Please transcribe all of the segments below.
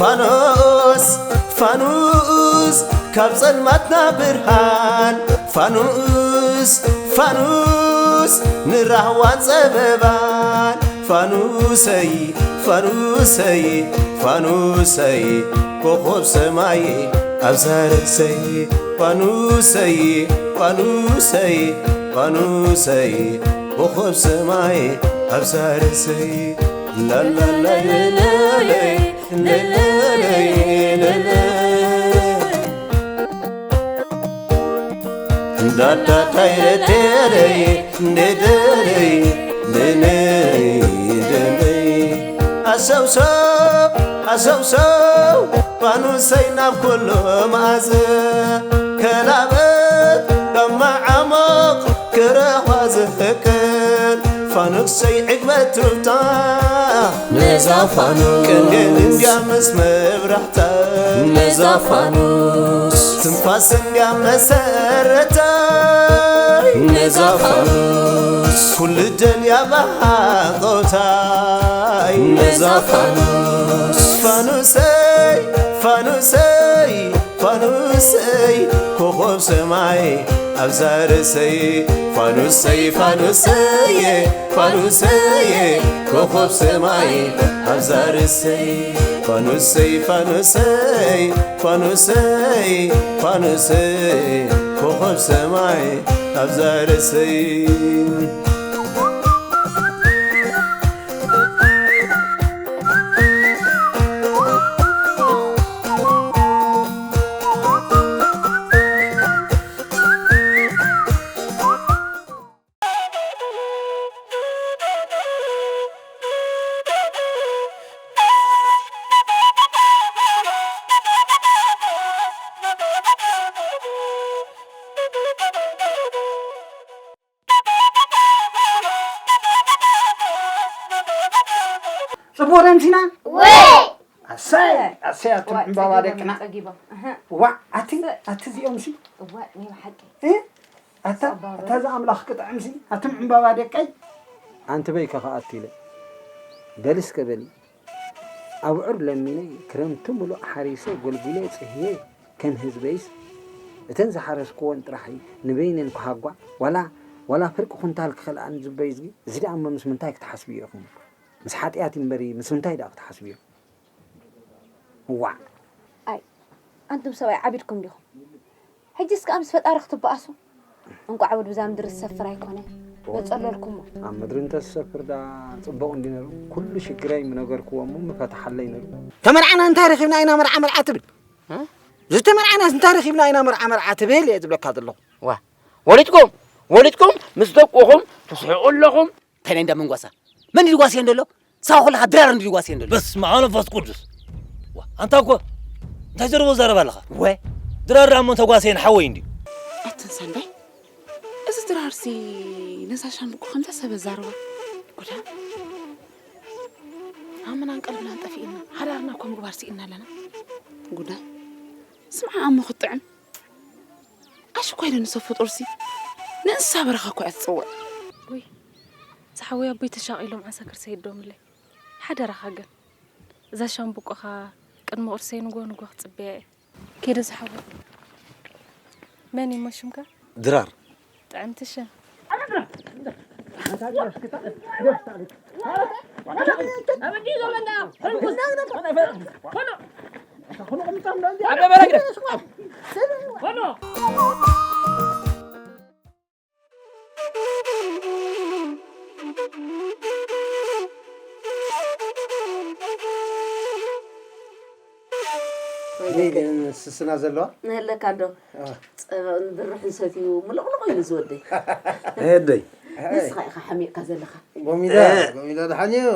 ፋኖስ ፋኑስ ካብ ጸልማትና ብርሃን ፋኑስ ፋኑስ ንራህዋን ጸበባን ፋኑሰይ ፋኑሰይ ፋኑሰይ ኮኾብ ሰማይ ኣብዛ ርእሰይ ፋኑሰይ ፋኑሰይ ፋኑሰይ ኮኾብ ሰማይ ኣብዛ ርእሰይ ላላላይለለይ እንዳዳዳይረደረይ እንደደረይ ደነይ ደነይ ኣሰውሰው ኣሰውሰው ፋኑሰይ ናብ ኩሉ መኣዘ ከላበት ካብ መዓሞቕ ክረኽባ ዝፍቅር ፋኑሰይ ዕግበት ትብታ ነዛ ፋኑስ ቅንድን እንድያ ምስ መብራህታ ነዛ ፋኑስ ትንፋስ እንድያ መሰረታይ ነዛ ፋኑስ ኩሉ ደልያ መሃቆታይ ነዛ ፋኑስ ፋኑሰይ ፋኑሰይ ፋኑሰይ ኮኾብ ሰማይ ኣብዛ ርእሰይ ፋኑሰይ ፋኑሰየ ፋኑሰየ ኮኾብ ሰማይ ኣብዛ ርእሰይ ፋኑሰይ ፋኑሰይ ፋኑሰይ ፋኑሰይ ኮኾብ ሰማይ ኣብዛ ርእሰይ ጽቡቕ ደምሲና። ወይ ኣሰይ ኣሰይ ኣቱም ዕምባባ ደቅና። ዋ ኣቲ ኣቲ እዚኦም ሲ ኣታ ኣታ ዝኣምላኽ ክጥዕም ሲ ኣቱም ዕምባባ ደቀይ። ኣንቲ በይ ከኸኣቲ ኢለ በሊ እስከ በሊ ኣብዑር ለሚነ ክረምቲ ሙሉእ ሓሪሰ ጎልጉለ ጽህየ ከም ህዝበይስ እተን ዝሓረስክወን ጥራሕ ንበይነን ክሃጓ ዋላ ዋላ ፍርቂ ኩንታል ክኸልኣኒ ዝበይ እዝጊ እዚ ደኣ እሞ ምስ ምንታይ ክትሓስብዮ ኢኹም? ምስ ሓጥያት እዩ እምበሪ ምስ ምንታይ ደኣ ክትሓስብዮ? እዋእ! ኣይ ኣንቱም ሰብኣይ ዓቢድኩም ዲኹም? ሕጂስ ከኣ ምስ ፈጣሪ ክትበኣሱ? እንቋዕ ውድ ብዛ ምድሪ ዝሰፍር ኣይኮነ መጸለልኩሞ። ኣብ ምድሪ እንተ ዝሰፍር ደኣ ጽቡቕ እንዲ ነሩ ኩሉ ሽግረይ ምነገርክዎ እሞ ምፈታሓለይ ነሩ። ተመርዓና እንታይ ረኺብና ኢና መርዓ መርዓ ትብል? ዝተመርዓናስ እንታይ ረኺብና ኢና መርዓ መርዓ ትብል እየ ዝብለካ ዘለኹ። ዋ ወሊድኩም ወሊድኩም ምስ ደቅኹም ትስሕቑ ኣለኹም። እንታይ ናይ እንዳ መንጓሳ መን ድጓስየን ዘሎ? ሳዋ ኩልኻ ድራር እንዲ ድጓስየን ዘሎ። በስመ ኣብ ወመንፈስ ቅዱስ። ዋ ኣንታ እኮ እንታይ ዘረቦ ዛረብ ኣለኻ? ወ ድራር ደኣ እሞ ተጓስየን ሓወይ እንድዩ። ኣትን ሰንበይ እዚ ድራርሲ ነዛ ሻምብቆ ከምዛ ሰበ ዛረባ ጉዳ ኣመናን ቀልብናን ጠፊእና ሓዳርና እኮ ምግባር ስኢና ኣለና። ጉዳ ስምዓ ኣሞ ክትጥዕም ኣሽኳይ ዶ ንሰብ ፍጡርሲ ንእንስሳ በረኻ እኮ እያ ትጽውዕ። ውይ ዝሓወይ ኣቦይ ተሻቒሎም ዓንሳ ክርሰይ ይዶምለይ ሓደራኻ ግን እዛ ሻምብቆኻ ቅድሚ ቁርሰይ ንጎ ንጎ ክጽበያ እየ። ኬደ ዝሓወይ መን እሞ ሽምካ? ድራር። ጥዕምቲ ሽም። ስስና ዘለዋ ንህለካ ዶ ፀበቕን ድርሕን ሰትዩ ሙልቕልቕ ኢሉ ዝወደይ። ነየደይ ንስኻ ኢኻ ሓሚቕካ ዘለኻ። ጎሚዳ ጎሚዳ ድሓን እዩ።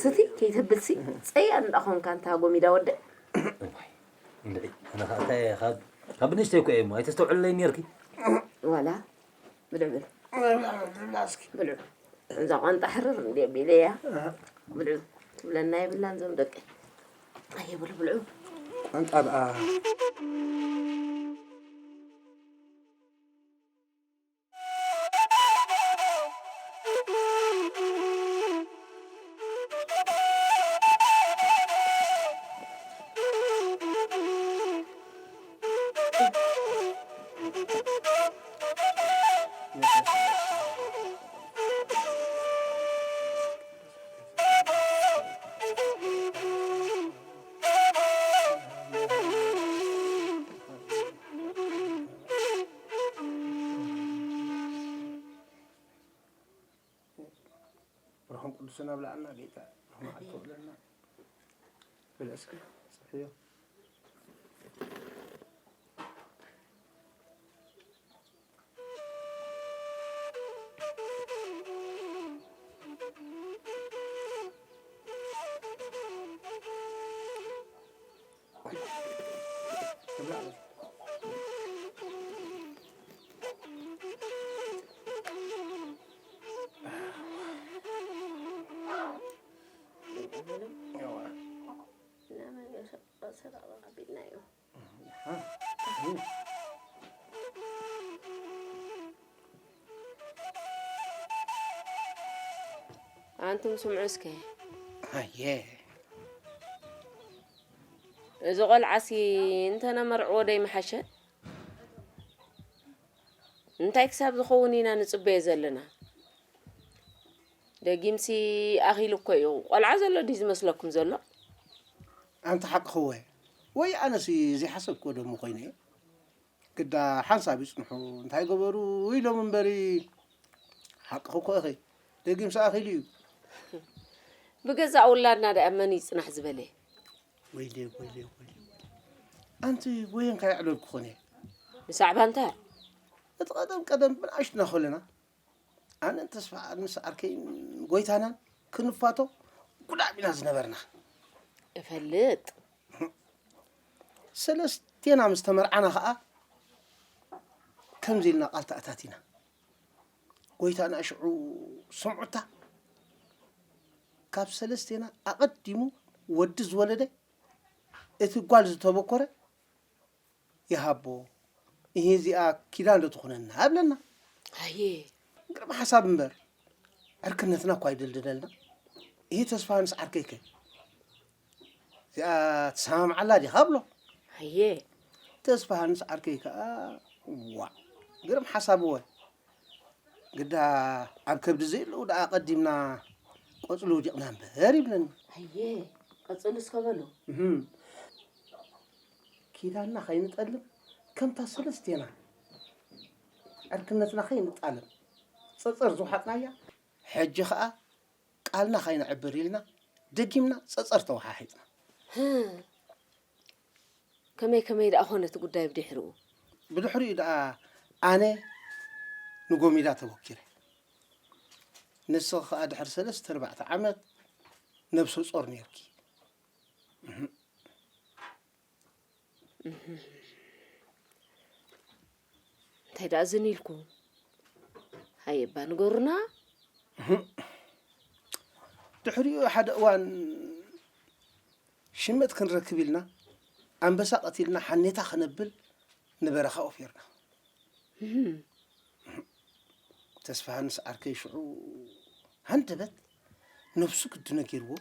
ስቲ ከይትብል ሲ ፀያ እንዳኾንካ እንታ ጎሚዳ ወደ እንድዒ ኣነ ኸዓ እንታይ እየ ካብ ካብ ንእሽተይ እኮ እየ እሞ ኣይተስተውዕለይ ነርኪ። ዋላ ብልዕ ብልዕ ብልዑ እዛ ቋንጣ ሕርር እንዲ ኣቢለያ ብልዑ ትብለና የብላን ዞም ደቂ ኣይብሉ ብልዑ ቋንጣ ደኣ ርኹም ቅዱስን ኣብልዓና ጌታ፣ ርኹም መዓልቲ ውዕለልና። ብልዕ እስኪ፣ ጽሕዮ። ኣንቱም ስምዑ እስከ። ኣየ። እዚ ቆልዓሲ እንተነመርዕዎ ዶ ይምሓሸ? እንታይ ክሳብ ዝኸውን ኢና ንጽበዮ ዘለና? ደጊምሲ ኣኺሉ እኮ እዩ። ቆልዓ ዘሎ ድዩ ዝመስለኩም ዘሎ? ኣንቲ ሓቅኺ እወ። ወይ ኣነሲ ዘይሓሰብክዎ ደሞ ኮይነ እየ። ግዳ ሓንሳብ ይጽንሑ፣ እንታይ ገበሩ ኢሎም እምበሪ፣ ሓቅኺ እኮ ኢኺ። ደጊምሲ ኣኺሉ እዩ። ብገዛእ ውላድና ደኣ መን እዩ ጽናሕ ዝበለ? ወይለ፣ ወይለ፣ ወይለ፣ ወይለ። ኣንቲ ወየንካ የዕለልኩ ኾነ። ብዛዕባ እንታይ? እቲ ቀደም ቀደም ብንኣሽቱና ከለና፣ ኣነን ተስፋ ምስ ዓርከይን ጎይታናን ክንፋቶ ጉዳም ኢና ዝነበርና። እፈልጥ። ሰለስቴና ምስ ተመርዓና ኸኣ፣ ከምዚ ኢልና ቃል ተኣታቲና። ጎይታና ሽዑ ስምዑታ፣ ካብ ሰለስቴና ኣቐዲሙ ወዲ ዝወለደ፣ እቲ ጓል ዝተበኮረ ይሃቦ። እሂ፣ እዚኣ ኪዳን ዶ ትኹነና? ኣብለና። ኣየ። ግርም ሓሳብ እምበር፣ ዕርክነትና እኳ ይደልድለልና። እሂ፣ ተስፋ ምስ ዓርከይከ? እዚኣ ትሰማምዓላ ዲኻ? ኣብሎ። ኣየ። ተስፋ ሃንስ ዓርከይ ከኣ፣ ዋእ፣ ግርም ሓሳብ እወ። ግዳ ኣብ ከብዲ ዘይለዉ ደኣ ቀዲምና ቆጽሊ ወዲቕና እምበር ይብለኒ። ኣየ፣ ቀጽሉ እስከ በሉ። እህም። ኪዳንና ከይንጠልም፣ ከምታ ሰለስቴና ዕርክነትና ከይንጣለም፣ ጸጸር ዝውሓጥናያ፣ ሕጂ ኸኣ ቃልና ከይነዕብር ኢልና ደጊምና ጸጸር ተወሓሒጥና። ህም። ከመይ ከመይ ደኣ ኾነ እቲ ጉዳይ ብድሕሪኡ? ብድሕሪኡ ደኣ ኣነ ንጎሚዳ ተበኪረ። ንስኺ ኸኣ ድሕሪ ሰለስተ ኣርባዕተ ዓመት ነብሰ ጾር ኔርኪ። እህም። እህም። እንታይ ደኣ ዝን ኢልኩም? ሃየ እባ ንገሩና። እህም። ድሕሪኡ ሓደ እዋን ሽመት ክንረክብ ኢልና ኣንበሳ ቀቲልና ሓኔታ ክነብል ንበረኻ ኦፊርና። እህም። ተስፋሃንስ ዓርከይ ሽዑ ሃንደበት ነብሱ ግዲ ነጊርዎ።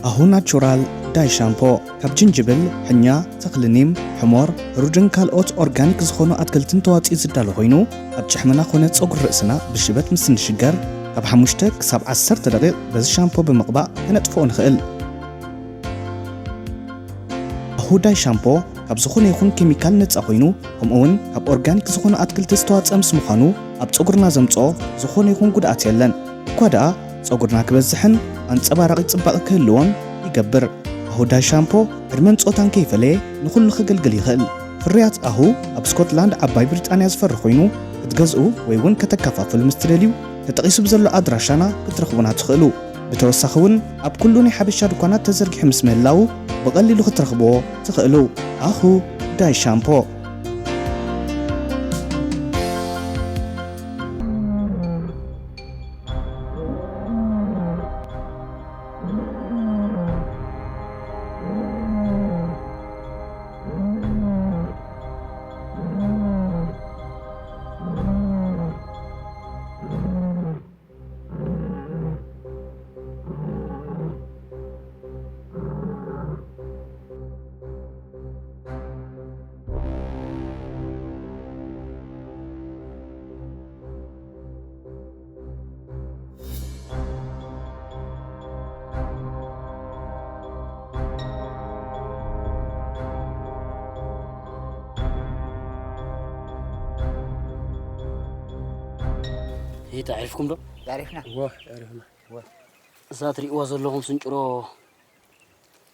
ኣሁ ናቹራል ዳይ ሻምፖ ካብ ጅንጅብል፣ ሕኛ፣ ተኽሊ ኒም፣ ሕሞር፣ ህሩድን ካልኦት ኦርጋኒክ ዝኾኑ ኣትክልትን ተዋፂኡ ዝዳሎ ኮይኑ ኣብ ጭሕምና ኮነ ፀጉሪ ርእስና ብሽበት ምስ እንሽገር ካብ ሓሙሽተ ክሳብ ዓሰርተ ደቂቕ በዚ ሻምፖ ብምቕባእ ከነጥፍኦ ንኽእል። ኣሁ ዳይ ሻምፖ ካብ ዝኾነ ይኹን ኬሚካል ነፃ ኮይኑ ከምኡ እውን ካብ ኦርጋኒክ ዝኾኑ ኣትክልቲ ዝተዋፀ ምስ ምዃኑ ኣብ ፀጉርና ዘምፅኦ ዝኾነ ይኹን ጉድኣት የለን። እኳ ደኣ ጸጉርና ክበዝሕን ኣንጸባራቒ ጽባቐ ክህልዎን ይገብር። ኣሁ ዳይ ሻምፖ ዕድመን ጾታን ከይፈለየ ንኹሉ ከገልግል ይኽእል። ፍርያት ኣሁ ኣብ ስኮትላንድ ዓባይ ብሪጣንያ ዝፈሪ ኮይኑ ክትገዝኡ ወይ እውን ከተከፋፍሉ ምስ ትደልዩ ተጠቒሱ ብዘሎ ኣድራሻና ክትረኽቡና ትኽእሉ። ብተወሳኺ እውን ኣብ ኩሉ ናይ ሓበሻ ድኳናት ተዘርጊሑ ምስ ምህላዉ ብቐሊሉ ክትረኽብዎ ትኽእሉ። ኣሁ ዳይ ሻምፖ። ይታ ዕሪፍኩም ዶ? ኣሪፍና። እወ፣ ኣሪፍና። እወ። እዛ ትሪእዋ ዘለኹም ስንጭሮ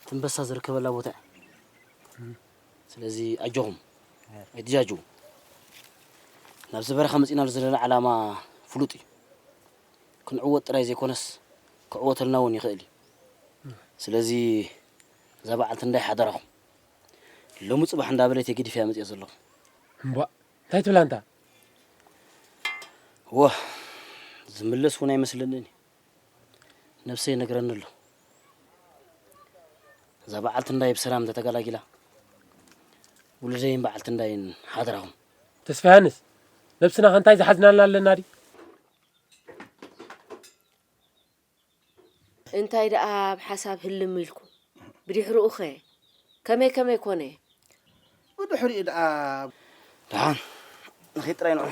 ትንበሳ ዝርከበላ ቦታ እያ። እም። ስለዚ ኣጆኹም፣ እ። ኣይትጃጁ። ናብዚ በረኻ መጺእናሉ ዘለና ዓላማ ፍሉጥ እዩ። ክንዕወት ጥራይ ዘይኮነስ፣ ክዕወተልና እውን ይኽእል እዩ። እም። ስለዚ እዛ በዓልቲ እንዳይ ሓደራኹም። ሎሚ ጽባሕ እንዳበለት የግዲፍ እያ መጺኦ ዘለኹ። እምቧእ፣ እንታይ ትብላ እንታ? እወ፣ ዝምለስ እውን ኣይመስለንን እዩ። ነብሰይ ይነግረኒ ኣሎ። እዛ በዓልቲ እንዳይ ብሰላም እንተተገላጊላ፣ ውሉደይን በዓልቲ እንዳይን ሓደራኹም። ተስፋ ዮሃንስ፣ ነብስና ከ እንታይ ዝሓዝናልና ኣለና ድዩ? እንታይ ደኣ ኣብ ሓሳብ ህልም ኢልኩም? ብድሕሪኡ ኸ ከመይ ከመይ ኮነ? ብድሕሪኡ ደኣ ደሓን ንኸይድ ጥራይ ንዑ።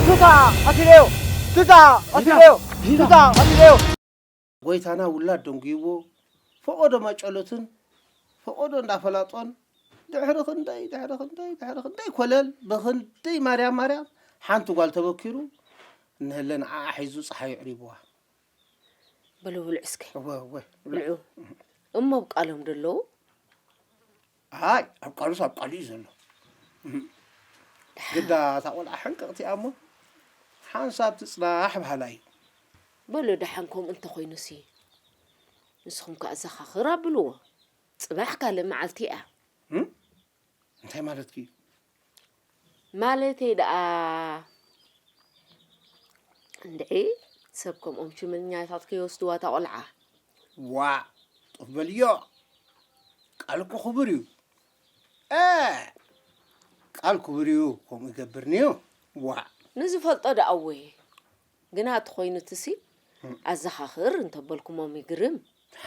ቱታ ቀቲለዮ! ቱታ ቀቲለዮ! ቱታ ቀቲለዮ! ጎይታና ውላድ ደንጉይዎ፣ ፈቐዶ ማጨሎትን ፈቐዶ እንዳፈላጦን ድሕሪ ክንደይ፣ ድሕሪ ክንደይ፣ ድሕሪ ክንደይ ኮለል፣ ብኽንደይ ማርያም፣ ማርያም፣ ሓንቲ ጓል ተበኪሩ፣ እንህለ ንዓኣ ሒዙ ጸሓይ ኣዕሪብዋ። በሉ ብልዑ እስከ። እወ፣ እወ፣ ብልዑ። ብልዑ። እሞ ኣብ ቃሎም ዶ ኣለዉ? ኣይ፣ ኣብ ቃሉስ ኣብ ቃሉ እዩ ዘሎ። እም። ግዳ እታ ቆልዓ ሕንቅቕቲ እያ እሞ፣ ሓንሳብ ትጽናሕ በሃላይ እዩ። በሉ ደሓን ከምኡ እንተኾይኑሲ፣ ንስኹም ከኣ ዘኻኽር ኣብልዎ። ጽባሕ ካልእ መዓልቲ እያ። እም? እንታይ ማለትኪ? ማለተይ ደኣ፣ እንድዒ፣ ሰብ ከምኦም ሽመኛታት ከይወስድዋ እታ ቆልዓ። ዋእ፣ ጡፍ በልዮ። ቃል እኮ ክቡር እዩ። እ፣ ቃል ክቡር እዩ፣ ከምኡ ይገብርንዩ። ዋእ። ንዝፈልጦ ደኣ እወ። ግና እቲ ኮይኑ እትሲ፣ እም። ኣዘኻኽር እንተበልኩሞም ይግርም።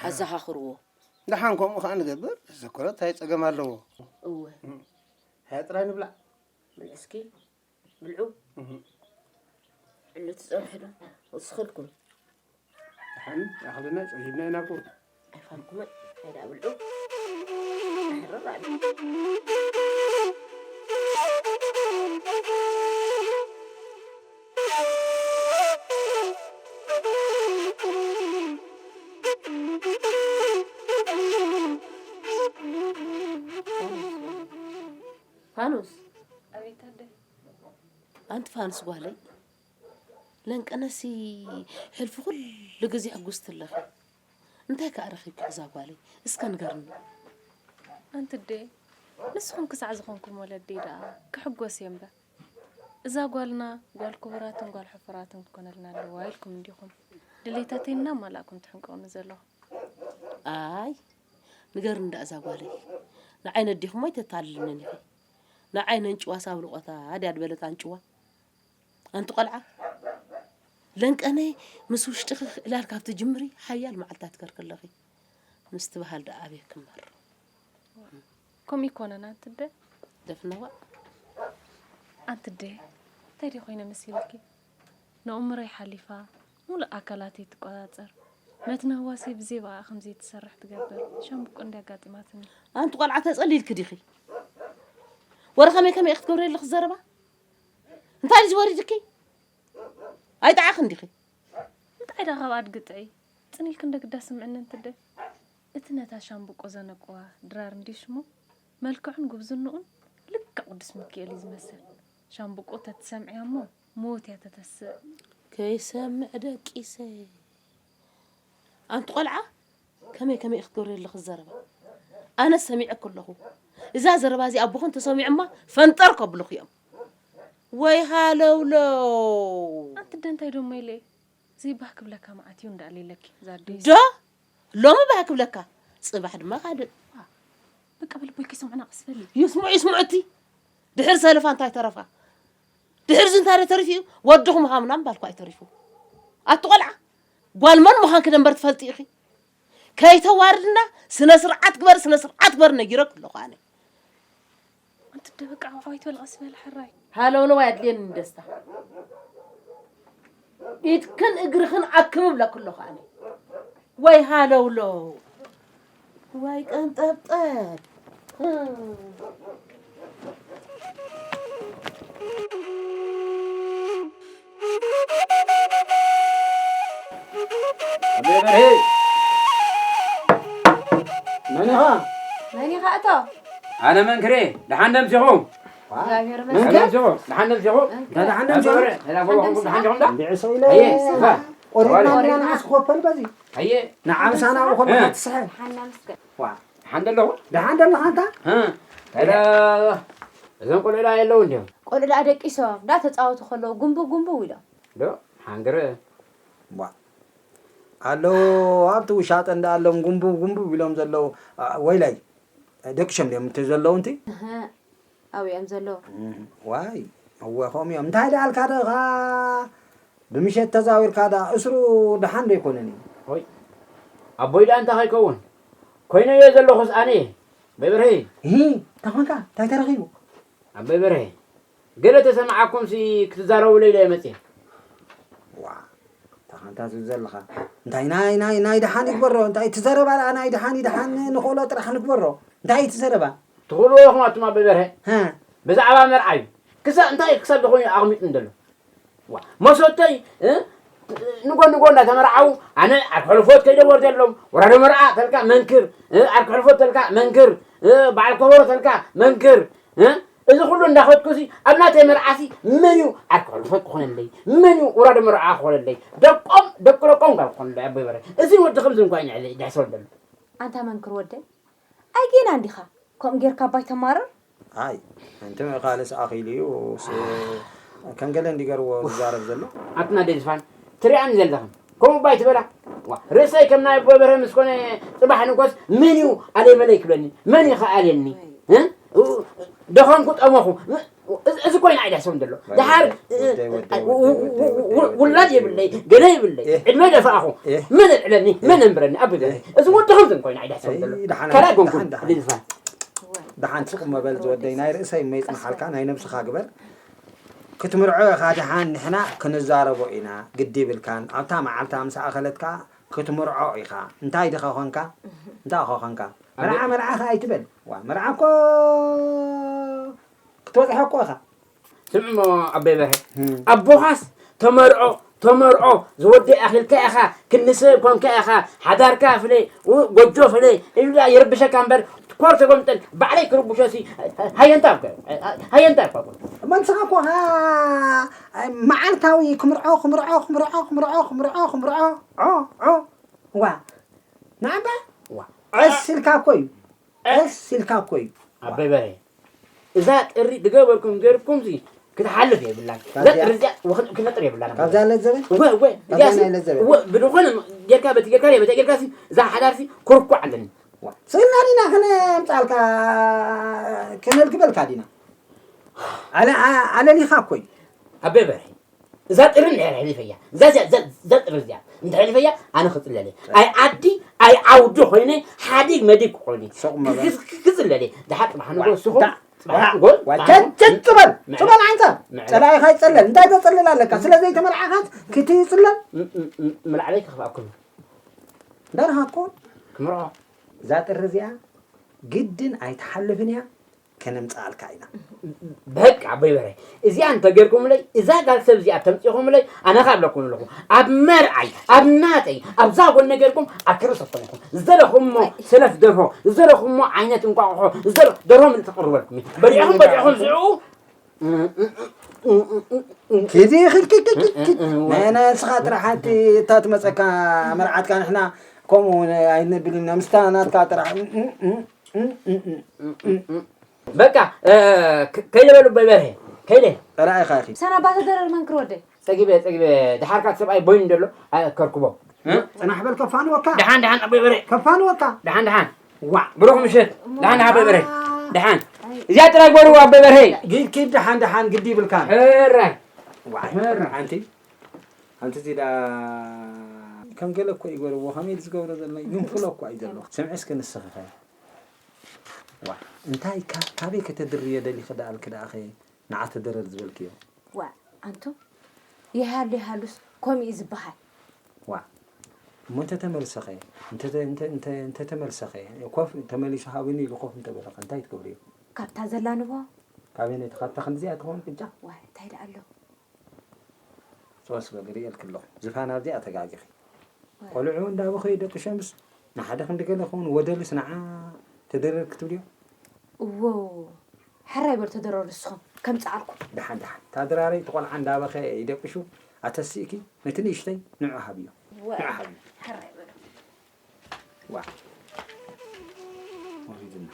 ኣዘኻኽርዎ። ደሓን ከምኡ ኸዓ ንገብር። ዘዘከሮ እንታይ ጸገም ኣለዎ? እወ። እም። ሃያ ጥራይ ንብላዕ። ብልዕ እስኪ፣ ብልዑ። እም። ዕሉ ትጸብሑ ዶ? ወስኸልኩም። ደሓን፣ ኣኽልና ጸጊብና ኢና እኮ። ኣይፋልኩምን፣ ሃይዳ ብልዑ። ኣይረባዕን። ፋኑስ። ኣቤት ኣደ። ኣንቲ ፋኑስ ጓለይ፣ ለንቀነሲ ሕልፊ ኩሉ ግዜ ሕጉስቲ ኣለኺ። እንታይ ከኣ ረኺብኪ እዛ ጓለይ? እስከ ንገርኒ። ኣንቲ ኣደ፣ ንስኹም ክሳዕ ዝኾንኩም ወለደይ ደኣ ክሕጎስ እየ እምበር። እዛ ጓልና ጓል ክቡራትን ጓል ሕፉራትን ክትኮነልና ኣለዋ ኢልኩም እንዲኹም ድሌታተይ እናማላእኩም ትሕንቀውኒ ዘለኹም። ኣይ፣ ንገርኒ ደኣ እዛ ጓለይ። ንዓይ ነዲኹም ኣይተታልልንን ኢኺ። ንዓይ ነንጭዋ ሳብ ልቆታ ድያ ድበለት ኣንጭዋ። ኣንቲ ቆልዓ፣ ለንቀነ ምስ ውሽጥኺ ክዕላል ካብ ትጅምሪ ሓያል መዓልታት ገርኪ ኣለኺ። ምስትብሃል ደኣ ኣበይ ክመር? ከምኡ ይኮነን ኣንቲ ኣደ። ደፍነዋ። ኣንቲ ኣደ፣ እንታይ ድዩ ኮይነ መሲልኪ? ንእምሮይ ሓሊፋ፣ ሙሉእ ኣካላተይ ትቆጻጸር። መትኒ ህዋሰይ ብዘይ ብኣኣ ከም ዘይትሰርሕ ትገብር ሻምብቆ እንድያ ኣጋጢማትኒ። ኣንቲ ቆልዓ ተጸሊልኪ ዲኺ? ወረ ከመይ ከመይ ኢኺ ክትገብሪ ኣለኺ ዘረባ? እንታይ እዩ ዝወሪድኪ? ኣይጠዓኽን ዲኺ? እንታይ ደኣ ካብ ኣድጊ ጥዕይ? ጽን ኢልኪ እንደ ግዳ ስምዕኒ ኣንቲ ኣደ። እቲ ነታ ሻምብቆ ዘነቅዋ ድራር እንድዩ ሽሙ፣ መልክዑን ጉብዝንኡን ልክዕ ቅዱስ ሚኪኤል እዩ ዝመስል። ሻምብቆ ተትሰምዕያ እሞ ሞት እያ ተተስእ። ከይሰምዕ ደቂሰ። ኣንቲ ቆልዓ፣ ከመይ ከመይ ክትገብሪ ኣለኺ ዘረባ? ኣነ ሰሚዐኪ ኣለኹ። እዛ ዘረባ እዚኣ ኣቦኺ እንተሰሚዖማ ፈንጠር ከብሉኺ እዮም። ወይ ሃለውለው። ኣንቲ ኣደ እንታይ ደሞ ኢለ? ዘይባህ ክብለካ መዓት እዩ እንዳኣለ ኢለኪ፣ እዛ ኣደይስ። ዶ? ሎሚ ባህ ክብለካ፣ ጽባሕ ድማ ካልእ። በቃ በል፣ ኣቦይ ከይሰምዑና ቀስ በሊ። ይስምዑ፣ ይስምዑ እቲ። ድሕር ሰለፋ እንታይ ተረፋ? ድሕር እዚ እንታይ ተሪፉ እዩ? ወድኹም ሃምና ምባልኩ ኣይተሪፉ። ኣቲ ቆልዓ፣ ጓል መን ምዃንኪ ደንበር ትፈልጢ ኢኺ። ከይተዋርድና፣ ስነ ስርዓት ግበር፣ ስነ ስርዓት ግበር ነጊረኪ ኣለኹ ኣነ። ኣንቲ ኣደ በቃ ዓው ዓው ኣይትበል፣ ቀስ በል ሕራይ። ሃለውለው ኣየድልየንን ደስታ። ኢድክን እግርኽን ኣክብ እብለኪ ኣለኹ ኣነ። ወይ ሃለውለው። ወይ ቀንጠብጠብ። ኣቤ በርሄ። መን ኢኻ? መን ኢኻ እቶ? ኣነ መንክሬ፣ ደሓን ዶ ኣምሲኹም? እግዚኣብሔር መንክሬ? ይመስገን። ደሓን ዶ ኣምሲኹም? ደሓን ዶ ኣምሲኹም? ኣንተ በርሄ፣ ደሓን ዶ ኣምሲኹም? ደሓን ዶ ኣምሲኹም? ኣየ፣ እዋ። ቆሪጥና ቆሪጥና። ኢና ንዓስ ኮፈል በዚ። ኣየ። ንዓምሳና እኮ እ። ንሓትስሐ። ደሓን ዶ ኣለኹ? እ። ታዲያ፣ እዞም ቆልዑ ደኣ የለዉ እንድዮም? ቆልዑ ደኣ ደቂሶም፣ ደኣ ተጻወቱ ከለዉ፣ ጉንቡ ጉንቡ ኢሎም። ዶ? ሓንግረ። ቧ። ኣለዉ፣ ኣብቲ ውሻጠ እንዳ ኣሎም ጉንቡ ጉንቡ ኢሎም ዘለዉ። ኣ፣ ወይላይ። ደቂሶም ድዮም እቲ ዘለዉ እንቲ? እህ፣ ኣብኡ እዮም ዘለዉ። እም፣ ዋይ፣ እወ፣ ከምኡ እዮም። እንታይ ደኣ ኣልካ ደኻ? ብምሸት ተዛዊርካ ደኣ፣ እስሩ ደሓን ዶ ኣይኮነን እዩ? ሆይ፣ ኣቦይ ደኣ እንታይ ከይከውን? ኮይነ እየ ዘለኹስ ኣነ፣ በብርሄ። እሂ፣ እንታይ ኮንካ? እንታይ ተረኺቡ? ኣቦይ በርሄ፣ ገለ ተሰማዓኩምሲ ክትዛረቡለይ ኢለ እየ መጽየ። ዋ፣ እንታይ ኮንካ ትብል ዘለኻ? እንታይ ናይ፣ ናይ፣ ናይ ደሓን ይግበሮ? እንታይ እቲ ዘረባ ደኣ ናይ ደሓን፣ ደሓን ንኽእሎ ጥራሕ ንግበሮ። እንታይ እቲ ዘረባ? ትኽእልዎ ኢኹም ኣቱም ኣቦይ በርሄ። ሃ። ብዛዕባ መርዓ እዩ። ክሳብ፣ እንታይ ክሳብ ዝኾነ ኣቕሚጡ እንደሎ። ዋ፣ መሰተይ፣ እ? ንጎን ንጎን እንዳተመርዓው፣ ኣነ ኣብ ሕልፎት ከይደ ወርደሎም፣ ወራዶ መርዓ ተልካ መንክር፣ እ? ኣብ ሕልፎት ተልካ መንክር፣ እ? በዓል ከበሮ ተልካ መንክር፣ እ? እዚ ኩሉ እንዳኸድኩሲ፣ ኣብ ናተይ መርዓሲ መን እዩ ኣብ ሕልፎት ክኾነለይ? መን እዩ ወራዶ መርዓ ክኾነለይ? ደቆም፣ ደቂ ደቆም ካብ ክኾነለይ፣ ኣቦይ በርሄ። እዚ ወዲ ከምዚ እንኳ እዩ ንዕለይ፣ ድሕሰብ ደሎ። ኣንታ መንክር ወደይ፣ ኣይ ጌና እንዲኻ፣ ከምኡ ጌርካ ኣባይ ተማርር? ኣይ፣ ኣንቲ ካልስ ኣኺሉ እዩ፣ ስ-፣ ከም ገለ እንዲገርዎ ዝዛረብ ዘሎ። ኣትና ደዝፋን፣ ትሪኣኒ ዘለኽን፣ ከምኡ ባይ ትበላ? ዋ፣ ርእሰይ ከም ናይ ኣቦይ በርሀ ምስ ኮነ ጽባሕ ንጎስ መን እዩ ኣለይ በለይ ክብለኒ? መን እዩ ከኣልየኒ? እ? ደኸምኩ ጠመኹ። እዚ፣ እዚ ኮይና ኣይዳ ሰው እንደሎ። ደሓር፣ ወደይ፣ ወደይ፣ ው-፣ ው-፣ ወደይ፣ ው-፣ ወደይ፣ ውላድ ወደይ፣ የብለይ፣ ወደይ። ገለ የብለይ። ኤህ። ዕድመ ደፋእኹ። ኤህ። መን እልዕለኒ? መን እምብረኒ? ኣብ ገለ። ኤህ። እዚ ወዲ ከምዚ እንኮይና ኣይዳ ሰው እንደሎ። ደሓን፣ ካልኣይ ጎንኩ ደሓን፣ ደሓን። ልዝፋን። ደሓን ስቕ እሞ በል ዝወደይ፣ ናይ ርእሰይ እሞ ይጽንሓልካ፣ ናይ ነብስኻ ግበር። ክትምርዖ ኢኻ ደሓን፣ ንሕና ክንዛረቦ ኢና፣ ግዲ ይብልካን። ኣብታ መዓልታ ምስ ኣኸለትካ ክትምርዖ ኢኻ። እንታይ ድኻ ኾንካ? እንታይ ኾ ኾንካ? ኣብ መርዓ፣ መርዓ ኸ ኣይትበል። ዋ፣ መርዓ እኮ ክትበጽሖ እኮ ኢኻ። ስምዕሞ ኣቦይ በርሀ፣ እም። ኣቦኻስ ተመርዖ፣ ተመርዖ፣ ዝወዲ ኣኺልካ ኢኻ፣ ክንዲ ሰብ ኮንካ ኢኻ፣ ሓዳርካ ፍለይ፣ ው-፣ ጎጆ ፍለይ፣ ኢሉ ደኣ ይርብሸካ እምበር፣ ኮር ተጎምጠል ባዕለይ ክርብሾሲ ሃየንታ እኮ፣ ሃየንታ እኮ። እሞ ንስኻ እኮ፣ ኣ፣ መዓልታዊ ክምርዖ፣ ክምርዖ፣ ክምርዖ፣ ክምርዖ፣ ክምርዖ፣ ክምርዖ፣ ዖ፣ ዖ። ዋ፣ ንዓባ? ዋ። ዕስ ኢልካ እኮ እዩ። ዕስ ኢልካ እኮ እዩ። ኣቦይ በርሄ፣ እዛ ጥሪ ዝገበርኩም ገርኩምሲ ክትሓልፍ የብላን። እዛ ካብዚኣ ጥሪ እዚኣ ወኽን-፣ ክነጥር የብላን። ካብዛ ለዘበ? እወ፣ እወ፣ ካብዛ እዚኣሲ፣ ናይ ለዘበ? እወ፣ ብድኾነ ጌርካ፣ በቲ ጌርካ፣ በቲ ጌርካሲ፣ እዛ ሓዳርሲ ኩርኩዕ ኣለኒ። ዋ፣ ስእልና ዲና ከነምጻልካ፣ ከነልግበልካ ዲና? ኣለ-፣ ኣ-፣ ኣለሊኻ እኮ እዩ። ኣቦይ በርሄ፣ እዛ ጥሪ እንድሕር ሕሊፈያ፣ እዛ፣ እዛ፣ እዛ፣ እዛ ጥሪ እዚኣ እንድሕር ሕሊፈያ፣ ኣነ ክጽለል እየ። ኣይ ዓዲ፣ ኣይ ዓውዲ ኮይነ፣ ሓዲግ መዲግ ክኾን እየ። ሱቕ መበል። ክ-፣ ክ-፣ ክጽለል እየ። ደሓር ጽባሕ ንግሆ ዋ፣ ንስኹም፣ ዳ-፣ ጽባሕ ዋ፣ ንግሆ ዋ፣ ጽባሕ ቸ-፣ ንግሆ ቸ-፣ ጽበል፣ ምዕረ-፣ ጽበል ዓንተ። ምዕረ-፣ ጸላኢኻ ይጸለል። እንታይ ተጸልል ኣለካ? ስለ ዘይተመርዓኻስ ክትጽለል? ም-፣ ም-፣ ም-፣ ምልዓለይ ከኽፍኣኩም። እንዳርሃ እኮ ክምርዖ። እዛ ጥሪ እዚኣ ግድን ኣይትሓልፍን እያ። ከነምጽኣልካ ኢና። በቃ ኣቦይ በርሄ፣ እዚኣ እንተጌርኩምለይ፣ እዛ ጋል ሰብ እዚኣ ተምጺኹምለይ፣ ኣነ ኸኣ እብለኩም ኣለኹ፣ ኣብ መርዓይ፣ ኣብ ናተይ፣ ኣብዛ ጎነ ጌርኩም ኣብ ክብሪ ሰጥኹም ኢኹም። ዝደለኹሞ ሰለፍ ደርሆ፣ ዝደለኹሞ ዓይነት እንቋቑሖ፣ ዝደለ-፣ ደርሆ ምልእቲ ክቕርበልኩም እዩ። በሊዕኹም፣ በሊዕኹም ዝዕኡ። ኪዲ፣ ኪድ፣ ኪድ፣ ኪድ፣ ኪድ። ናይ፣ ናይ ንስኻ ጥራሕ ሓንቲ እታ ትመጸካ መርዓትካ ንሕና ከምኡ እውን ኣይንብልን ኢና። ምስታ ናትካ ጥራሕ። በቃ፣ እ፣ ከ-፣ ከይደ በሉ ኣቦይ በርሄ፣ ከይደ። ጸላኢኻ ኢኺ። ሰና ባተ ደረር መንክር ወደይ። ጸጊበ፣ ጸጊበ፣ ደሓርካ እቲ ሰብኣይ ቦይኑ ደሎ፣ ኣ፣ ከርክቦ። እ? ጽናሕ በል፣ ከፋንወካ። ደሓን፣ ደሓን፣ ኣቦይ በርሄ። ከፋንወካ። ደሓን፣ ደሓን። ዋዕ። ብሩኽ ምሽት። ደሓን፣ ደሓን፣ ኣቦይ በርሄ። ደሓን። እዚኣ ጥራይ ግበርዋ፣ ኣቦይ በርሄ። ጊድ ኪድ፣ ደሓን፣ ደሓን፣ ግዲ ይብልካን። ሕራይ። ዋዕ። ሕራይ። ሓንቲ፣ ሓንቲ እዚዳ ከም ገለ እኮ ይገርዎ፣ ከመይ ዝገብሮ ዘሎ፣ ይንፍሎ እኮ እዩ ዘሎ። ስምዒ እስከ ንስኺ ኸ። ዋዕ። እንታይ፣ ካ-፣ ካበይ ከተድርዮ ደሊኺ ደኣልኪ ደኣኸ ንዓ ተደረር ዝበልክዮ? ዋዕ፣ ኣንቱም፣ ይሃሉ ይሃሉስ ከምኡ እዩ ዝበሃል። ዋዕ፣ እሞ እንተተመልሰኸ? እንተ-፣ እንተ-፣ እንተ-፣ እንተተመልሰኸ? ኮፍ፣ ተመሊሱ ሃብኒ ኢሉ ኮፍ እንተበለኸ እንታይ ትገብርዮ? ካብታ ዘላንቦ? ካበይነይ? ካብታ ክንድዚኣ ትኸውን ቅጫ? ዋዕ፣ እንታይ ደኣ ኣሎ? ጾስ በሊ ርእየልኪ ኣለኹ። ዝፋን ኣብዚኣ ተጋጊኺ። ቆልዑ እንዳበኸዩ ደቂ ሸምስ ንሓደ ክንዲ ገለ ክኸውን ወደልስ ንዓ ተደረር ክትብልዮ? እዎ፣ ሕራይ በሉ ተደረሩ ንስኹም፣ ከምጽኣልኩም። ደሓን፣ ደሓን። እታ ድራረይ እቲ ቆልዓ እንዳበኸየ ይደቅሹ፣ ኣተሲእኪ ነቲ ንእሽተይ ንዑ ሃብዮ። እወ፣ ንዑ ሃብዮ። ሕራይ በሉ። ዋ። ወሪድና።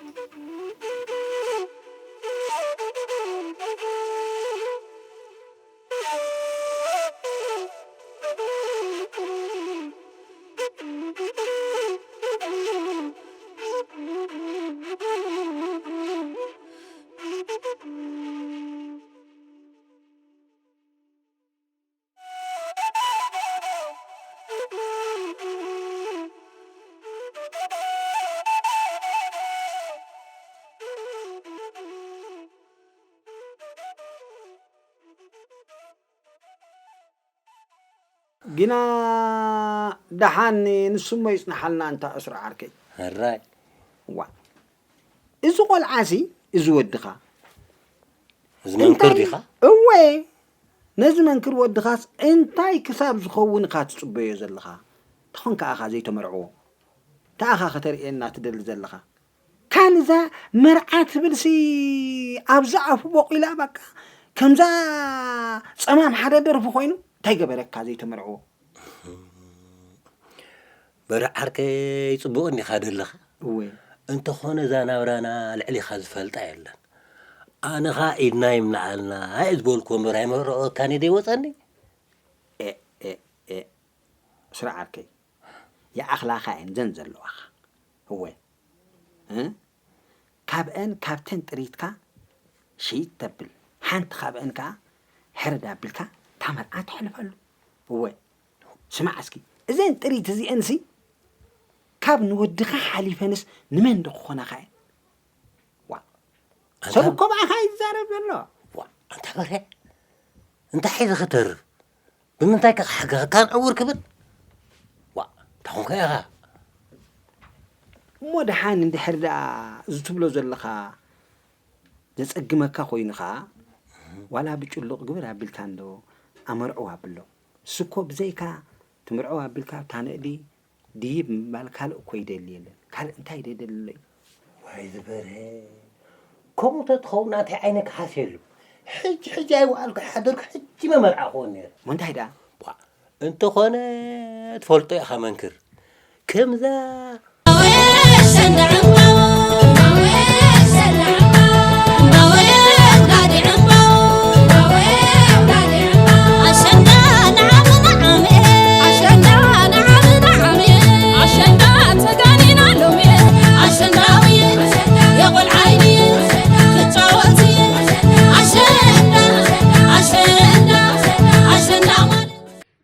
ግና ደሓን ንሱ እሞ ይጽንሓልና እንታ እስሮ ዓርከይ። ሕራይ። ዋ። እዚ ቆልዓሲ፣ እዚ ወድኻ። እዚ መንክር እንታይ ዲኻ? እወ። ነዚ መንክር ወድኻስ እንታይ ክሳብ ዝኸውን ኢኻ ትጽበዮ ዘለኻ? ተኾንካ ኢኻ ዘይተመርዕዎ። እንታይ ኢኻ ከተርእየና ትደሊ ዘለኻ? ካን እዛ መርዓ ትብልሲ ኣብዛ ኣፉ ቦቂላ በቃ ከምዛ ጸማም ሓደ ደርፊ ኮይኑ እንታይ ገበረካ ዘይተመርዕዎ? በርህ ዓርከይ ጽቡቕ እንዲኻ ደለኻ። እወ። እንተኾነ እዛ ናብራና ልዕሊኻ ዝፈልጣ የለን። ኣነ ኸኣ ኢድና ይምልኣልና እየ ዝበልኩ እምበር ኣይመርዖካን እየ ደይወጸኒ። ኤ፣ ኤ፣ ኤ፣ ስራዕ ዓርከይ፣ ይኣኽላኻ እየን ዘን ዘለዋኻ። እወ። እ? ካብአን ካብተን ጥሪትካ ሽይት ተብል፣ ሓንቲ ካብአን ከኣ ሕርድ ኣቢልካ እታ መርዓ ተሕልፈሉ። እወ፣ ስማዕ እስኪ፣ እዘን ጥሪት እዚአንሲ ካብ ንወድኻ ሓሊፈንስ ንመን ዶ ክኾናኻ እየን? ዋእ፣ ኣንታ ሰብ እኮ ብኣኻ እዩ ዝዛረብ ዘሎ። ዋእ፣ ኣንታ በርሀ፣ እንታይ ሒዘ ክተርፍ? ብምንታይ ከ ክሓግኸካን ዕውር ክብል? ዋእ፣ እንታይ ኾንካ ኢኻ? እሞ ደሓን እንድሕር ደኣ እዚ ትብሎ ዘለኻ ዘጸግመካ ኮይኑ ኸኣ፣ ዋላ ብጭሉቕ ግብር ኣቢልካ እንዶ ኣመርዕዋ ኣብሎ። ንሱ እኮ ብዘይካ ትምርዕዋ ኣቢልካ እታ ንእዲ ድይብ ምባል ካልእ እኮ ይደሊ የለን። ካልእ እንታይ ደደሊ ኣሎ እዩ? ኣይዝበረ። ከምኡ ተትኸውን ናተይ ዓይነ ክሓስየሉ። ሕጂ ሕጂ ኣይወዓልኩ ሓደርኩ፣ ሕጂ መመርዓ ክኸውን ነይሩ። እሞ እንታይ ደኣ? ቧ፣ እንተኾነ ትፈልጦ ኢኻ መንክር። ከምዛ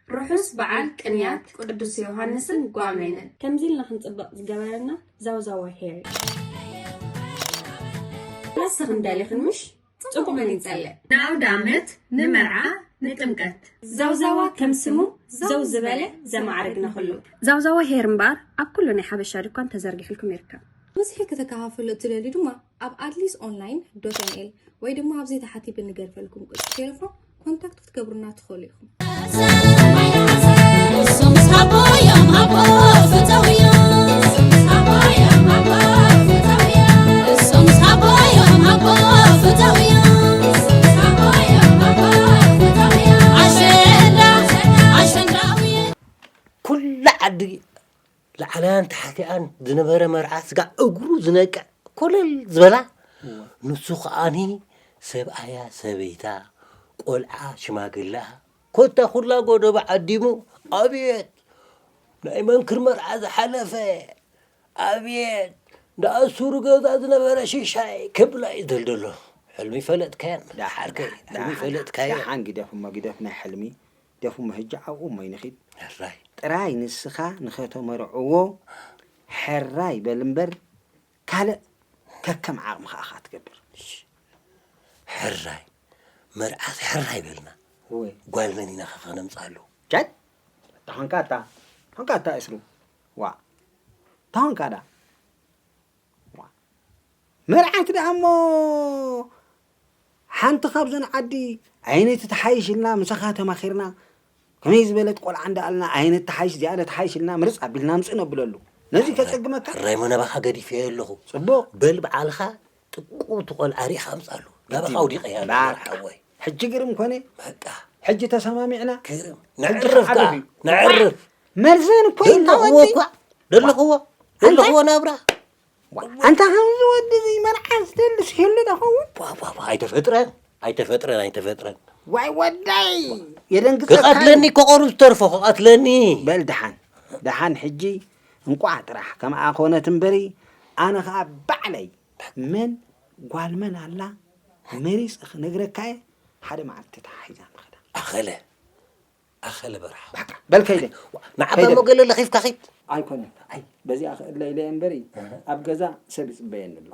ርሑስ በዓል ቅንያት ቅዱስ ዮሃንስን ጓሜንን። ከምዚ ኢልና ክንጽብቕ ዝገበረና ዛውዛዋ ሄር እዩ። ንስኽን ደሊኽን ምሽ? ጽቡቕ መሊጸለይ። ንኣውደ ዓመት፣ ንመርዓ፣ ንጥምቀት። ዛውዛዋ ከም ስሙ ዘው ዝበለ ዘማዕርግ ንኹሉ። ዛውዛዋ ሄር እምበኣር ኣብ ኩሉ ናይ ሓበሻ ድኳን ተዘርጊሕልኩም ይርከብ። ብዝሒ ክተከፋፍሉ እትደልዩ ድማ ኣብ ኣድሊስ ኦንላይን ዶት ኤን ኤል ወይ ድማ ኣብዚ ታሕቲ ብንገድፈልኩም ቁጽሪ ቴሌፎን ኮንታክት ክትገብሩና ትኽእሉ ኢኹም። ኩላ ዓዲ ላዕላያን ታሕቲኣን ዝነበረ መርዓ ስጋዕ እግሩ ዝነቅዕ ኮለል ዝበላ፣ ንሱ ከኣኒ ሰብኣያ ሰበይታ፣ ቆልዓ ሽማግለኣ፣ ኮታ ኩላ ጎደቦ ዓዲሙ፣ ኣብየት ናይ መንክር መርዓ ዝሓለፈ፣ ኣብየት እንዳ ኣሱሩ ገዛ ዝነበረ ሽሻይ ክብላ እዩ ዝደልደሎ። ሕልሚ ፈለጥካያን ደሓርከይ፣ ሕልሚ ፈለጥካዮ። ደሓን ግደፍ እሞ ግደፍ ናይ ሕልሚ፣ ግደፍ እሞ ህጂ ኣብኡ እሞ ይንኺድ። ሕራይ። ጥራይ ንስኻ ንኸተመርዕዎ ሕራይ በል እምበር ካልእ ከከም ዓቕምኻ ኢኻ ትገብር። ሕራይ መርዓስ ሕራይ በልና። ወይ ጓል መን ኢና ከ ከነምፅኣሉ? ቻይ ታኾንካ ኣታ ታኾንካ ኣታ እስሩ ዋ ታኾንካ ዳ ዋ መርዓት ደኣ እሞ ሓንቲ ካብዘን ዓዲ ኣየነይቲ ትሓይሽ ኢልና ምሳኻ ተማኺርና ከመይ ዝበለት ቆልዓ እንዳኣልና ኣየነት ትሓይሽ እዚኣ ዶ ትሓይሽ ኢልና ምርፅ ኣቢልና ኣምፅእ ነብለሉ። ነዚ ከፀግመካ ሕራይ መነባኻ ገዲፈዮ ኣለኹ። ፅቡቕ። በል በዓልኻ ጥቁ እቲ ቆልዓ ሪኢኻ ኣምፅኣሉ። ናባኻ ኣውዲቐያ ኣለኹ በቃ። ሓወይ። ሕጂ ግርም ኮነ። በቃ። ሕጂ ተሰማሚዕና። ግርም። ሕጂ ነዕርፍ ከኣ። ነዕርፍ። መርዘን እኮ እዩ ደለኽዎ እኳ። ደለኽዎ። ደለኽዎ ናብራ። ኣንታ ከምዚ ወዲ እዚ መርዓ ዝደልስ ይህሉ ዶ ኸውን? ቧ፣ ቧ፣ ቧ፣ ኣይተፈጥረን፣ ኣይተፈጥረን፣ ኣይተፈጥረን። ዋይ ወዳይ የደንግጸካ። ክቐትለኒ እኮ ቆሩ ዝተርፎ ክቐትለኒ። በል ደሓን ደሓን ሕጂ እንቋዕ ጥራሕ ከምኣ ኮነት እምበሪ ኣነ ኸኣ ባዕለይ መን ጓል መን ኣላ መሪጸ ክነግረካ እየ። ሓደ መዓልቲ ተታሒዛ ንኸዳ። ኣኸለ ኣኸለ በርሃ። በቃ በል ከይደ። ንዓኻ ከይደ። እሞ ገለ ለኺፍካ ኺድ። ኣይኮነን። ኣይ በዚኣ ክእለ ኢለ እየ እምበሪ ኣብ ገዛ ሰብ ይጽበየኒ ኣሎ።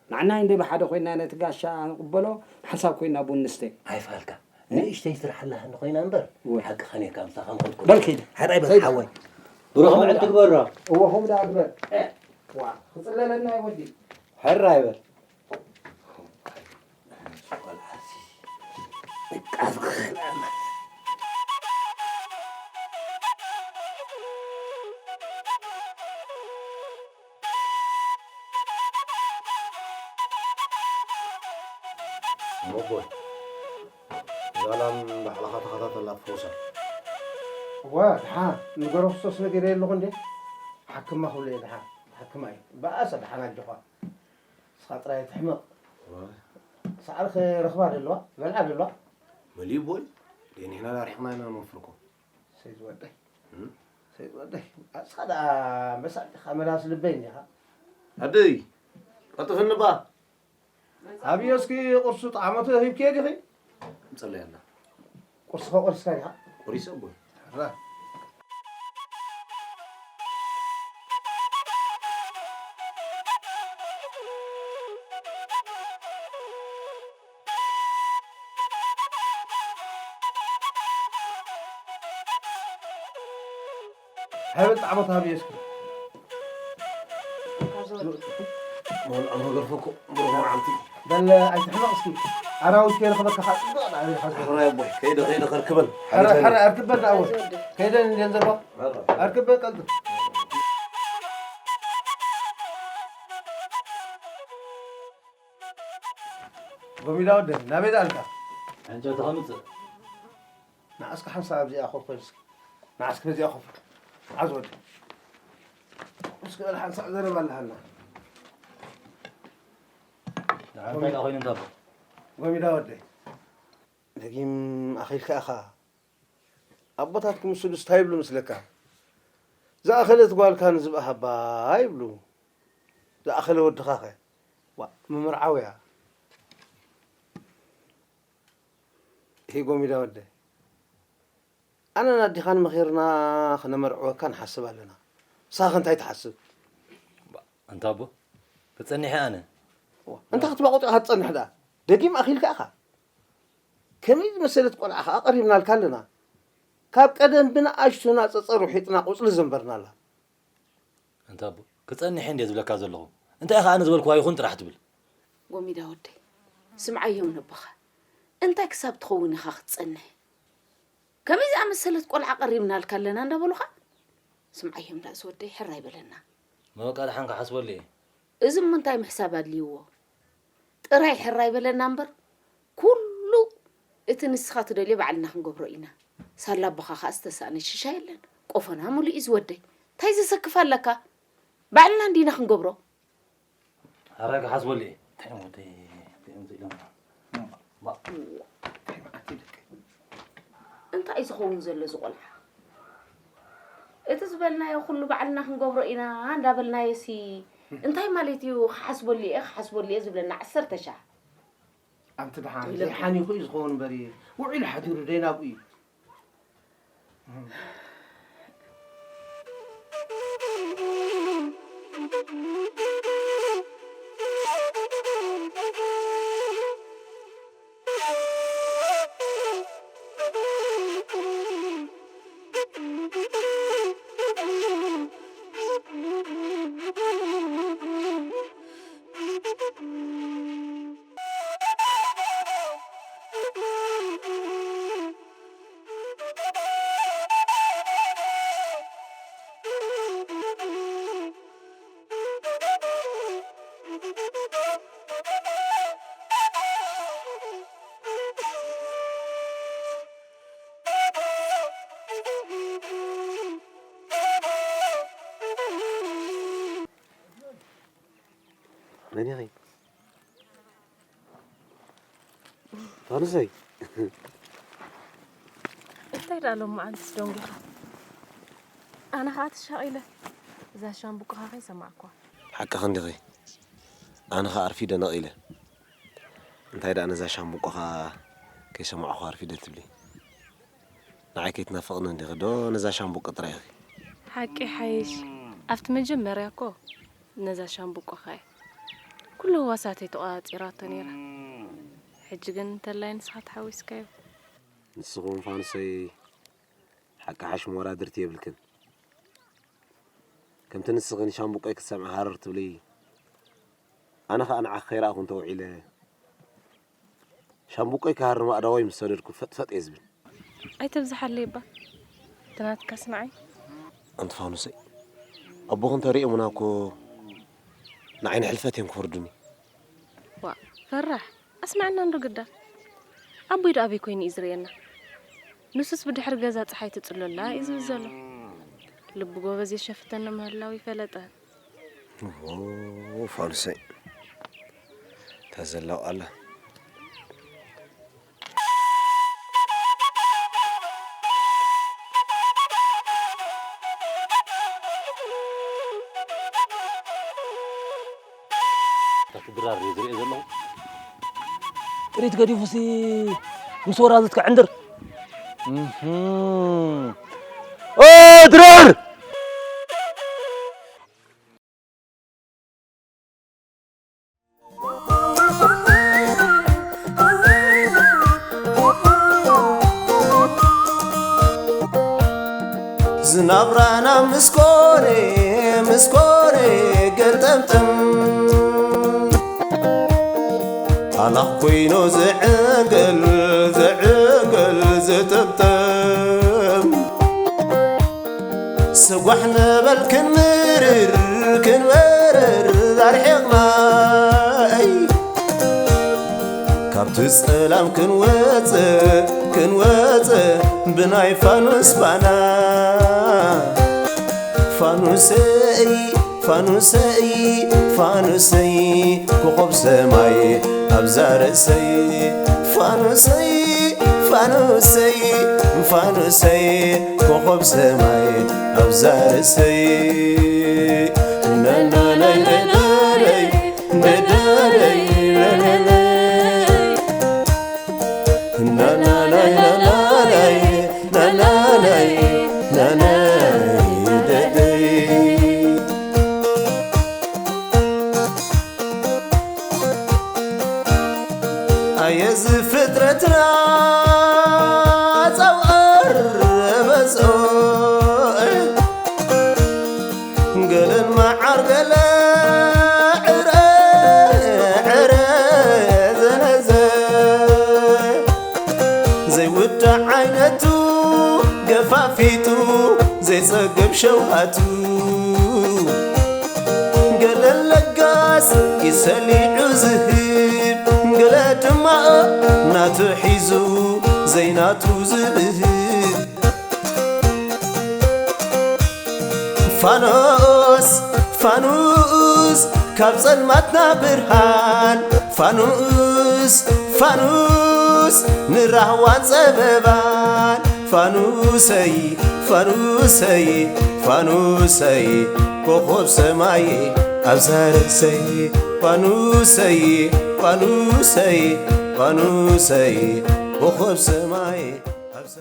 ንዓና እንደ ብሓደ ኮይና ነቲ ጋሻ ንቕበሎ ሓንሳብ ኮይና ቡን ንስተ። ኣይፋልካ። ንእሽተይ ስራሕ ኣለሃኒ ኮይና እምበር ወይ። ሓቅኻ ነርካ ምሳኻ ምኸድኩ። በል ከይደ። ሓራይ በል ከይደ። ሓወይ። ብሩኽ ምዕድ ትግበሮ። እወ ከምኡ ደኣ ግበር። ዋ ክጽለለና እዩ ወዲ። ሕራይ በል። እሞ እዛ ላም ባዕልኻ ተኸታተላ ትፈውሳ። እዋ ደሓን ንገሮ ክስቶስ ነጊረዮ ኣለኹ እንዴ። ሓክማ ክብሎ እየ ደሓን። ሓክማ እዩ። በኣሰ ደሓን ኣጆኻ። ንስኻ ጥራይ ኣይትሕመቕ። እዋ። ሳዕሪ ክረኽባ ደለዋ፣ ክበልዓ ደለዋ። መሊኡ ቦይ፣ ደይ ንሕና ዳሪሕና ኢና ንወፍር እኮ። ሰይድ ወደይ። እም? ሰይድ ወደይ። ኣስኻ ደኣ መሳጢ ኢኻ፣ መላስ ልበይ እንዲኻ። ኣደይ፣ ቀልጥፍኒ እባ። ኣብዮ እስኪ ቁርሱ ጣዕመቱ ሂብክዮ ዲኺ? ምጸለይ ኣላ። ቁርስኻ ቆሪስካ ዲኻ? ቆሪሰ እቦ። ራ። ሃይበል ጣዕመቱ ሃብዮ እስኪ። መብልዖ መገርፎ እኮ ብሩኽ መዓልቲ። በል ኣይትሕመቕ እስኪ። ኣራዊት ከይረኽበካ ከዓ ጽቡቕ ደኣ ኢኻ ዝገብሮ። ሕራይ ኣቦይ፣ ከይደ፣ ከይደ ከርክበን። ሐረ፣ ሓደሰኒ። ሐረ፣ ኣርክበን ደኣ ኣወል። ከይደን እንድየን ዘለዋ። ሐረ። ኣርክበን ቀልጥፍ። ጎሚዳ ወደይ፣ ናበይ ደኣልካ? ዕንጨይቲ ከምጽእ። ንዓ እስከ ሓንሳብ ኣብዚኣ ኮፍ በል እስኪ። ንዓ እስከ በዚኣ ኮፍ በል። ዓዝ ወደይ። እስከ በል ሓንሳብ ዘረባ ኣለሃና። ደሓን እንታይ ደኣ ኮይኑ እንታቦ? ጎሚዳ ወደይ። ደጊም ኣኺልካ ኢኻ። ኣቦታት ክምስሉስ እንታይ ይብሉ መስለካ? ዝኣኸለት ጓልካ ንዝብኢ ሃባ ይብሉ። ዝኣኸለ ወድኻኸ? ዋ፣ ምምርዓው እያ። ሂጎሚዳ ወደ። ኣነን ኣዴኻን መኺርና ክነመርዕወካ ንሓስብ ኣለና። ንስኻኸ እንታይ ትሓስብ? ባ-፣ ኣንታ ኣቦ፣ ተጸኒሐ ኣነ። ዋ፣ እንታይ ክትባቑጥ ኢኻ ትጸንሕ ደኣ? ደጊም ኣኺልካ ኢኻ። ከመይ ዝመሰለት ቆልዓ ኸኣ ቀሪብናልካ ኣለና። ካብ ቀደም ብንኣሽቱና ጸጸር ውሒጥና ቁጽሊ ዘንበርናላ። ኣንታ ኣቦ፣ ክጸንሕ እንድየ ዝብለካ ዘለኹ። እንታይ ኢኻ ኣነ ዝበልክዋ ይኹን ጥራሕ ትብል? ጎሚዳ ወደይ፣ ስምዓዮም ነቦኻ። እንታይ ክሳብ ትኸውን ኢኻ ክትጸንሕ? ከመይ ዝኣመሰለት ቆልዓ ቀሪብናልካ ኣለና እንዳበሉኻ? ስምዓዮም ደኣ ዝወደይ፣ ሕራይ በለና። መበቃ ደሓን ክሓስበሉ እየ። እዚ እሞ እንታይ ምሕሳብ ኣድልይዎ? ጥራይ ሕራይ በለና እምበር፣ ኩሉ እቲ ንስኻ ትደልዮ ባዕልና ክንገብሮ ኢና። ሳላ ኣቦኻ ኸኣ ዝተሳእነ ሽሻ የለን። ቆፎና ሙሉእ እዩ ዝወደይ። እንታይ ዘሰክፍ ኣለካ? ባዕልና እንዲና ክንገብሮ። ሕራይ ክሓስበሉ እየ። እንታይ እዮም ወደይ፣ እንታይ እዮም ኢሎም? ባ-፣ እንታይ መዓት እዩ ደቂ? እንታይ እዩ ዝኸውን ዘሎ እዚ ቆልዓ? እቲ ዝበልናዮ ኩሉ ባዕልና ክንገብሮ ኢና እንዳበልናዮሲ፣ እንታይ ማለት እዩ? ክሓስበሉ እየ፣ ክሓስበሉ እየ ዝብለና ዓሰርተ ሻዕ። ኣንቲ ደሓን ዘይሓኒኹ እዩ ዝኸውን እምበር፣ ውዒሉ ሓዲሩ ደይ ናብኡ እዩ። መን ኢኺ? ፋኑሰይ። እንታይ ደኣ ሎም መዓልትስ ደንጒኻ? ኣነ ኸኣ ተሻቒለ እዛ ሻምብቆኻ ከይሰማዕኳ። ሓቅኺ እንዲኺ። ኣነ ኸኣ ኣርፊደ ነቒለ። እንታይ ደኣ ነዛ ሻምብቆኻ ከይሰማዕኹ ኣርፊደ ትብሊ? ንዓይ ከይትናፍቕኒ እንዲኺ ዶ ነዛ ሻምብቆ ጥራይ ኢኺ? ሓቂ ሓይሽ፣ ኣብቲ መጀመርያ እኮ ነዛ ሻምብቆኻ እየ ኩሉ ህዋሳተይ ተቖጻጺራቶ ነይራ። ሕጂ ግን እንተላይ ንስኻ ተሓዊስካዮ። ንስኺ እውን ፋኑሰይ ሓቂ ሓሽ መወዳድርቲ የብልክን። ከምቲ ንስኺ ንሻምብቆይ ክትሰምዒ ሃረር ትብሊ፣ ኣነ ኸኣ ንዓኺ ከይረኣኹ እንተውዒለ፣ ሻምብቆይ ክሃርም ኣእዳወይ ምስ ሰደድኩ ፈጥፈጥ እየ ዝብል። ኣይተብዝሓለይ እባ፣ እቲ ናትካስ ንዓይ። ኣንቲ ፋኑሰይ፣ ኣቦኺ እንተሪኦሙና እኮ ንዓይ ንሕልፈት እዮም ክፈርዱኒ። ዋእ፣ ፈራሕ፣ ኣስምዐና እንዶ ግዳ። ኣቦይ ዶ ኣበይ ኮይኑ እዩ ዝርእየና? ንሱስ ብድሕሪ ገዛ ጸሓይ ትጽሎ ኣላ እዩ ዝብል ዘሎ። ልቢ ጎበዝ የሸፍተኒ ምህላው ይፈለጠ። ዎ፣ ፋኑሰይ፣ እታ ዘላው ኣላ። እታ ድራር እየ ዝርእዮ ዘለኹ። ጥሪት ገዲፉሲ ምስ ወራዙት ክዕንድር። እህም። ኦ፣ ድራር! ዝናብራና ምስ ኮነ፣ ምስ ኮነ ገልጠምጠም። ኣላኽ ኮይኑ ዝዕንገል፣ ዝዕንገል ዝጥምጥም። ስጓሕ ንበል ክንምርር፣ ክንመርር ኣርሒቕና። ኣይ፣ ትጸላም ክንወጽእ ክንወጽእ ብናይ ፋኑስ ባና። ፋኑሰይ ፋኑሰይ ፋኑሰይ ኮኾብ ሰማይ ኣብዛ ርእሰይ። ፋኑሰይ ፋኑሰይ ፋኑሰይ ኮኾብ ሰማይ ኣብዛ ርእሰይ። ናናናይ ነደረይ ነደረይ ነደረይ ናናናይ ናናናይ ናናናይ ናናይ ደደይ። ኣየ እዚ ፍጥረትና ጸውዕር በዝኦ፣ ገለን መዓር ገለ ዕረ ዕረ ዘነዘ፣ ዘይውዳእ ዓይነቱ ገፋፊጡ ዘይጸግብ ሸውሃቱ። ገለ ለጋስ ይሰሊዑ ዝህብ፣ ገለ ድማ ናቱ ሒዙ ዘይናቱ ዝብህብ። ፋኖስ ፋኑስ ካብ ጸልማትና ብርሃን። ፋኑስ ፋኑስ ንራህዋን ጸበባን። ፋኑሰይ ፋኑሰይ ፋኑሰይ ኮኾብ ሰማይ ኣብዛ ርእሰይ። ፋኑሰይ ፋኑሰይ ፋኑሰይ ኮኾብ ሰማይ ኣብዛ